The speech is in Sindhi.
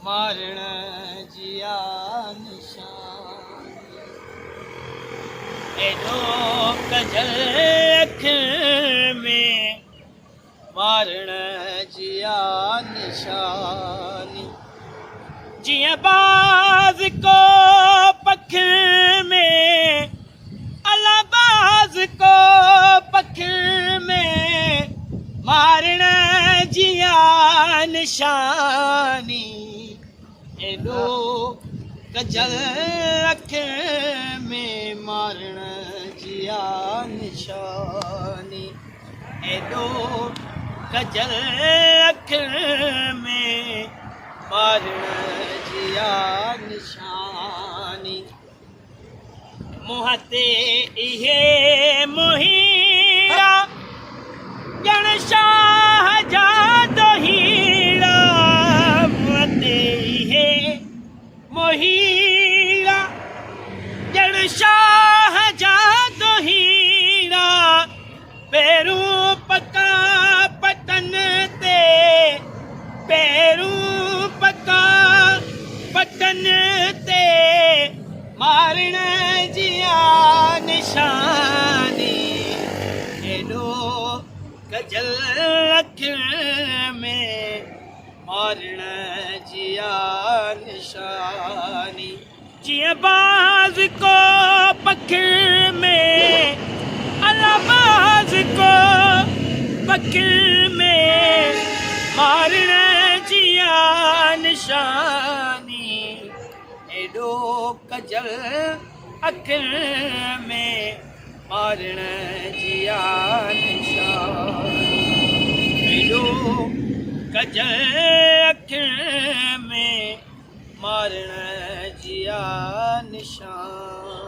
مارڻ جي آ نشاني. ايڏو ڪجل اکين ۾ مارڻ جي آ نشاني. جيئن باز ڪو پکين ۾، الا باز ڪو پکين ۾، مارڻ جي آ نشاني. ايڏو ڪجل اکين ۾ مارڻ جي آ نشاني. ايڏو ڪجل اکين ۾ مارڻ جي آ نشاني. منهن تي اهي موهيڙا ڄڻ شاهه جا دوهيڙا. منهن تي اهي موهيڙا ڄڻ شاهه جا دوهيڙا. پيرون پڪا پٽن تي، پيرون پڪا پٽن تي، مارڻ جي آ نشاني. ايڏو ڪجل اکين ۾ مارڻ جي آ نشاني. جيئن باز ڪو پکين ۾، الا باز ڪو پکين ۾، مارڻ جي آ نشاني. ايڏو ڪجل اکين ۾ مارڻ جي آ نشاني. ايڏو ڪجل اکين ۾ مارڻ جي آ نشاني.